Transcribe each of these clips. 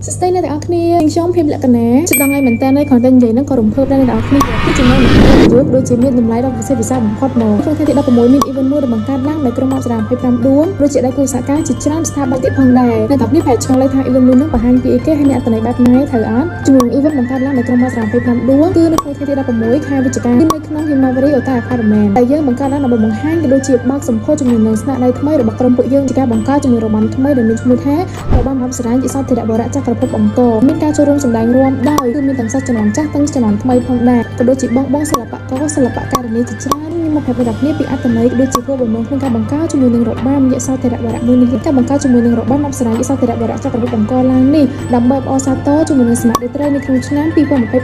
សួស្តីអ្នកទាំងអស់គ្នានាងខ្ញុំភីមលក្ខណាជិតដល់ថ្ងៃមែនតើហើយគ្រាន់តែនិយាយហ្នឹងក៏រំភើបដែរអ្នកទាំងអស់គ្នាគឺចំណុចនៃយុដូចជាមានតម្លៃដ៏ពិសេសពិសាបំផុតមកក្នុងថ្ងៃទី16មាន event មួយដែលបង្កើតឡើងដោយក្រុមអប្សរា25ដួងដូចជាដៃគូសហការជាច្រើនស្ថាប័នទៀតផងដែរអ្នកទាំងអស់គ្នាប្រហែលឆ្ងល់ឡើយថា event មួយហ្នឹងបង្ហាញពីអីគេហើយមានអត្ថន័យបែបណាត្រូវអត់ជំនួស event បង្កើតឡើងដោយក្រុមអប្សរា25ដួងគឺនៅក្នុងថ្ងៃទី16ខែវិច្ឆិកាគឺនៅក្នុង Himawari Hotel Apartment ដែលយើងបង្កើតឡើងដើម្បីបង្ហាញក៏ដូចជាបើកសម្ពោធជំនួសនឹងស្នាដៃថ្មីរបស់ក្រុមពួកយើងជាការបង្កើតជំនួសរបាំថ្មីដែលមានឈ្មោះថារបាំអប្សរាយសោធិរៈបរៈចក្រភពអង្គរមានការចូលរួមសម្ដែងរួមដោយគឺមានទាំងសិស្សជំនាន់ចាស់ទាំងជំនាន់ថ្មីផងដែរក៏ដូចជាបងបងសិល្បករសិល្បការិនីជាច្រើនខ្ញុំមកប្រាប់អ្នកគ្នាពីអត្ថន័យក៏ដូចជាគោលបំណងក្នុងការបង្កើតជាមួយនឹងរបាំយសោធិរៈបរៈមួយនេះការបង្កើតជាមួយនឹងរបាំអប្សរាយសោធិរៈបរៈចក្រភពអង្គរឡើងនេះដើម្បីអបអរសាទរជាមួយនឹងសម័យត្រីនៅក្នុងឆ្នាំ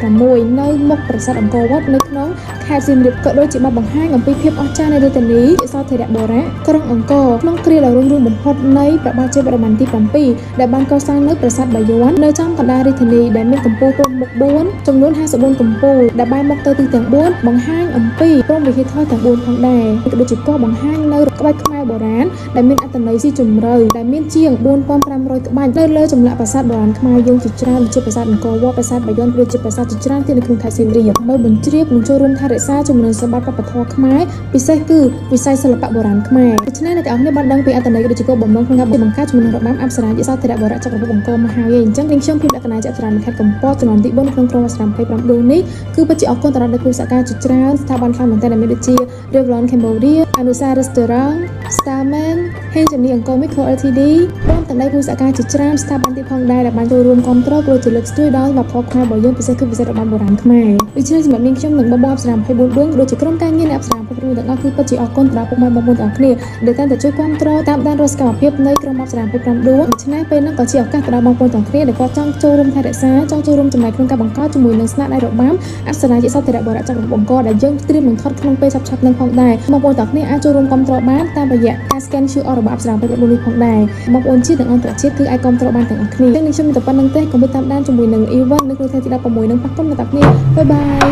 2026នៅមុខប្រាសាទអង្គរវត្តនៅក្នុងខេត្តសៀមរាបក៏ដូចជាបានបង្ហាញអំពីភាពអស្ចារ្យនៃរាជធានីយសោធិរៈបរៈក្រុងអង្គរក្នុងគ្រាដ៏រុងរឿងបំផុតនៃព្រះបាទជ័យវរ្ម័នទី7ដែលបានកសាងនៅប្រាសាទបាយ័ននៅចំកណ្ដាលរាជធានីដែលមានកំពូលព្រហ្មមុខ4ចំនួន54កំពូលដែលបែរមុខទៅទិសទាំង4បង្ហាញអំពីព្រហ្មវិហារធម៌ទាំង4ផងដែរក៏ដូចជាកោះបង្ហាញនៅក្បាច់ខ្មែរបុរាណដែលមានអត្ថន័យស៊ីជម្រៅដែលមានជាង4500ក្បាច់នៅលើចម្លាក់ប្រាសាទបុរាណខ្មែរយើងជាច្រើនដូចជាប្រាសាទអង្គរវត្តប្រាសាទបាយ័នឬជាប្រាសាទជាច្រើនទៀតនៅក្នុងខេត្តសៀមរាបដើម្បីបញ្ជ្រាបនិងចូលរួមថែរក្សាជំនឿសម្បត្តិវប្បធម៌ខ្មែរពិសេសគឺវិស័យសិល្បៈបុរាណខ្មែរដូច្នេះអ្នកទាំងអស់គ្នាបានដឹងពីអត្ថន័យក៏ដូចជាគោលបំណងក្នុងការបង្កើតជំនឿរបាំអប្សរាយសោធិរៈបរៈចក្រភពអង្គរមកហើយអញ្ចឹងនាងខ្ញុំភីមលក្ខណៈជាអប្សរានៅខេត្តកំពតជំនាន់ទី4ក្នុងក្រុមអប្សរា25ដួងនេះគឺពិតជាអរគុណទៅដល់ដៃគូសហការជាច្រើនស្ថាប័នខ្លះមែនទែនដែលមានដូចជា Revlon Cambodia, Anusa Restaurant, Starman, ហេងជំនាញអង្គរ Micro Ltd ព្រមទាំងដៃគូសហការជាច្រើនស្ថាប័នទៀតផងដែរដែលបានចូលរួមគាំទ្រក៏ដូចជាលើកស្ទួយដល់វប្បធម៌ខ្មែររបស់យើងពិសេសគឺពិសេសរបាំបុរាណខ្មែរដូច្នេះសម្រាប់នាងខ្ញុំនិងបងប្អូនអប្សរា24ដួងក៏ដូចជាក្រុមការងារនៃអប្សរា25ទាំងអស់គឺពិតជាអរគុណទៅដល់ពុកម៉ែបងប្អូនទាំងអស់គ្នាដែលតែងតែជួយគាំទ្រតាមដានរាល់សកម្មភាពនៃក្រុមអប្សរា25ដួងដូច្នេះពេលហ្នឹងក៏ជាឱកាសទៅដល់បងប្អូនទាំងគ្នាដែលគាត់ចង់ចូលរួមថែរក្សាចង់ចូលរួមចំណែកក្នុងការបង្កើតជាមួយនឹងស្នាដៃរបាំអប្សរាយសោធិរៈបរៈចក្រភពអង្គរដែលយើងត្រៀមនឹងថតក្នុងពេលឆាប់ៗនឹងផងដែរបងប្អូនទាំងគ្នាអាចចូលរួមគាំទ្របានតាមរយៈការ scan QR របស់អប្សរា25នេះផងដែរបងប្អូនជាតិនិងអន្តរជាតិគឺអាចគាំទ្របានទាំងអស់គ្នាអញ្ចឹងនេះខ្ញុំមានតែប៉ុណ្្នឹងទេកុំភ្លេចតាមដានជាមួយនឹង event នៅក្នុងថ្ងៃទី16នឹងប៉ះគុំដល់អ្នកគ្នាbye bye.